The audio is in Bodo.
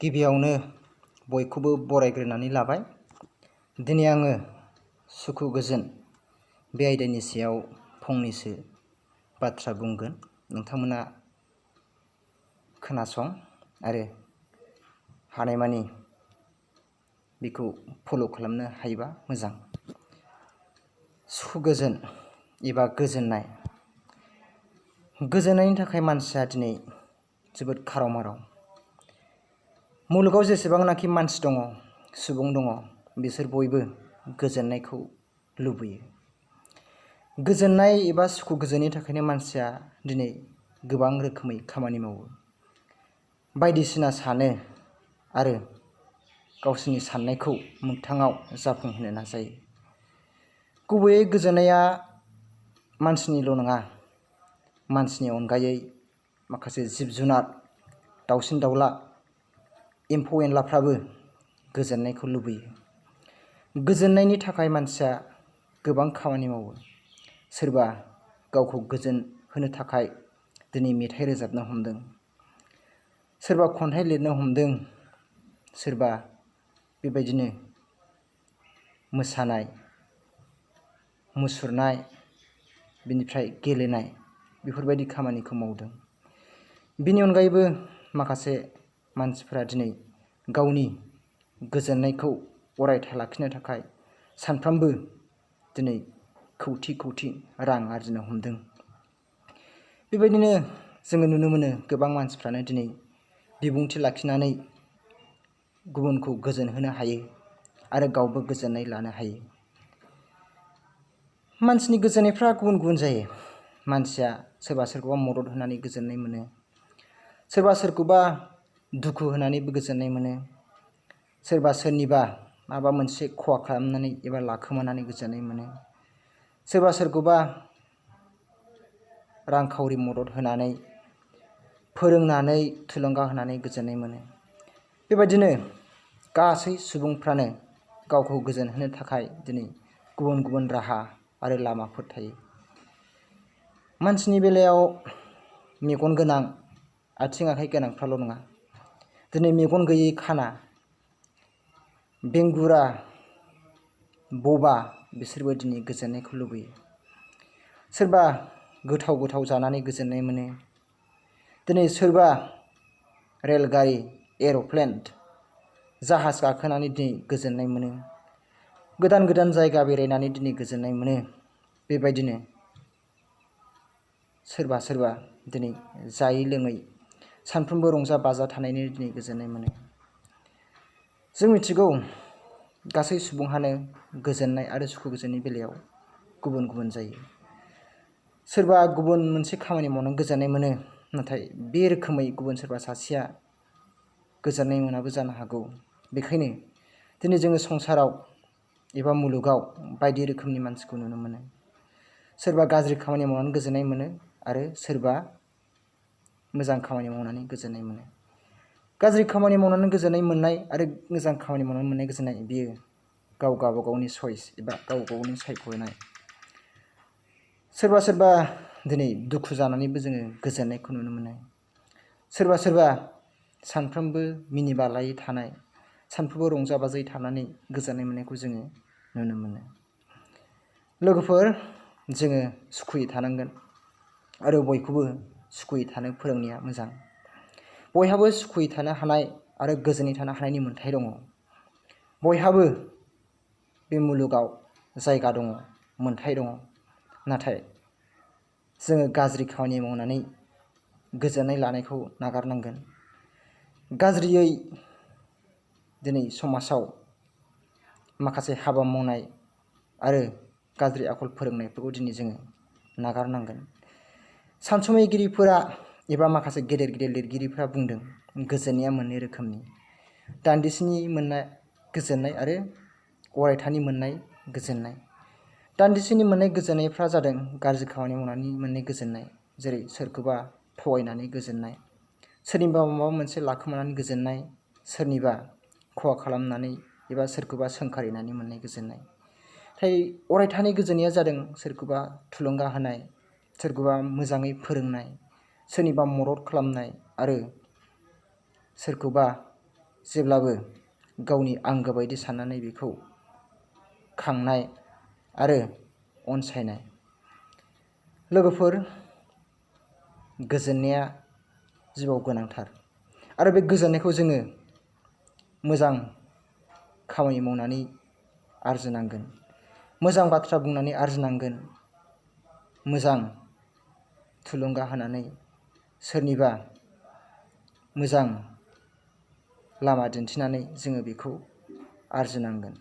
गिबियावनो बयखौबो बरायग्रोनानै लाबाय। दिनै आङो सुखु गोजोन बे आयदानि सायाव फंनैसो बाथ्रा बुंगोन। नोंथांमोना खोनासं आरो हानायमानि बेखौ फल' खालामनो हायोबा मोजां। सुखु गोजोन एबा गोजोननाय। गोजोननायनि थाखाय मानसिया दिनै जोबोद खाराव माराव। मुलुगाव जेसेबांनाखि मानसि दङ, सुबुं दङ, बिसोर बयबो गोजोननायखौ लुबैयो। गोजोननाय एबा सुखु गोजोननि थाखायनो मानसिया दिनै गोबां रोखोमै खामानि मावो, बायदिसिना सानो आरो गावसोरनि साननायखौ मोगथाङाव जाफुंहोनो नाजायो। गुबैयै गोजोननाया मानसिनिल' नङा, मानसिनि अनगायै माखासे जिब जुनार, दाउसिन दाउला, एम्फौ एनलाफ्राबो गोजोननायखौ लुबैयो। गोजोननायनि थाखाय मानसिया गोबां खामानि मावो। सोरबा गावखौ गोजोन होनो थाखाय दिनै मेथाइ रोजाबनो हमदों, सोरबा खन्थाइ लिरनो हमदों, सोरबा बेबायदिनो मोसानाय, मुसुरनाय, बिनिफ्राय गेलेनाय बेफोरबायदि खामानिखौ मावदों। बिनि अनगायैबो माखासे मानसिफोरा दिनै गावनि गोजोननायखौ अरायथा लाखिनो थाखाय सानफ्रामबो दिनै खौथि खौथि रां आरजिनो हमदों। बेबायदिनो जोङो नुनो मोनो गोबां मानसिफ्रानो दिनै बिबुंथि लाखिनानै गुबुनखौ गोजोन होनो हायो आरो गावबो गोजोननाय लानो हायो। मानसिनि गोजोननायफ्रा गुबुन गुबुन जायो। मानसिया सोरबा सोरखौबा मदद होनानै गोजोननाय मोनो, सोरबा सोरखौबा दुखु होनानैबो गोजोननाय मोनो, सोरबा सोरनिबा माबा मोनसे खहा खालामनानै एबा लाखोमानानै गोजोननाय मोनो, सोरबा सोरखौबा रांखावरि मदद होनानै, फोरोंनानै, थुलुंगा होनानै गोजोननाय मोनो। बेबायदिनो गासै सुबुंफ्रानो गावखौ गोजोन होनो थाखाय दिनै गुबुन गुबुन राहा आरो लामाफोर थायो। मानसिनि बेलायाव मेगन गोनां, आथिं आखाइ गोनांफ्राल' नङा, दिनै मेगन गैयै खाना, बेंगुरा, बबा बिसोरबो दिनै गोजोननायखौ लुबैयो। सोरबा गोथाव गोथाव जानानै गोजोननाय मोनो, दिनै सोरबा रेलगारि, एर'प्लेन, जाहाज गाखोनानै दिनै गोजोननाय मोनो, गोदान गोदान जायगा बेरायनानै दिनै गोजोननाय मोनो। बेबायदिनो सोरबा सोरबा दिनै जायै लोङै सानफ्रोमबो रंजा बाजा थानायनि दिनै गोजोननाय मोनो। जों मिथिगौ गासै सुबुंहानो गोजोननाय आरो सुखु गोजोननि बेलायाव गुबुन गुबुन जायो। सोरबा गुबुन मोनसे खामानि मावनानै गोजोननाय मोनो, नाथाय बे रोखोमै गुबुन सोरबा सासेया गोजोननाय मोनाबो जानो हागौ। बेखायनो दिनै जोङो संसाराव एबा मुलुगाव बायदि रोखोमनि मानसिखौ नुनो मोनो। सोरबा गाज्रि खामानि मावनानै गोजोननाय मोनो आरो सोरबा मोजां खामानि मावनानै गोजोननाय मोनो। गाज्रि खामानि मावनानै गोजोननाय मोननाय आरो मोजां खामानि मावनानै मोननाय गोजोननाय बियो गाव गावबागावनि चइस एबा गाव गावनि सायख'नाय। सोरबा सोरबा दिनै दुखु जानानैबो जोङो गोजोननायखौ नुनो मोनो। सोरबा सोरबा सानफ्रोमबो मिनि बालायै थानाय, सानफ्रोमबो रंजा बाजायै थानानै गोजोननाय मोननायखौ जोङो नुनो मोनो। लोगोफोर, जोङो सुखुयै थानांगोन आरो बयखौबो सुखुयै थानो फोरोंनाया मोजां। बयहाबो सुखुयै थानो हानाय आरो गोजोनै थानो हानायनि मोन्थाय दङ। बयहाबो बे मुलुगाव जायगा दङ, मोन्थाय दङ। नाथाय जोङो गाज्रि खामानि मावनानै गोजोननाय लानायखौ नागारनांगोन। गाज्रियै दिनै समाजाव माखासे हाबा मावनाय आरो गाज्रि आखल फोरोंनायफोरखौ दिनै जोङो नागारनांगोन। सानसुमैगिरिफोरा एबा माखासे गेदेर गेदेर लिरगिरिफोरा बुंदों, गोजोननाया मोननै रोखोमनि। दान्दिसेनि मोननाय गोजोननाय आरो अरायथानि मोननाय गोजोननाय। दान्दिसेनि मोननाय गोजोननायफ्रा जादों गाज्रि खामानि मावनानै मोननाय गोजोननाय, जेरै सोरखौबा थगायनानै गोजोननाय, सोरनिबा माबा मोनसे लाखोमानानै गोजोननाय, सोरनिबा खहा खालामनानै एबा सोरखौबा सोंखारिनानै मोननाय गोजोननाय। नाथाय अरायथानि गोजोननाया जादों सोरखौबा थुलुंगा होनाय, सोरखौबा मोजाङै फोरोंनाय, सोरनिबा मदद खालामनाय आरो सोरखौबा जेब्लाबो गावनि आंगो बायदि साननानै बेखौ खांनाय आरो अनसायनाय। लोगोफोर, गोजोननाया जिउआव गोनांथार आरो बे गोजोननायखौ जोङो मोजां खामानि मावनानै आरजिनांगोन, मोजां बाथ्रा बुंनानै आरजिनांगोन, मोजां थुलुंगा होनानै सोरनिबा मोजां लामा दिन्थिनानै जोङो बेखौ आरजिनांगोन।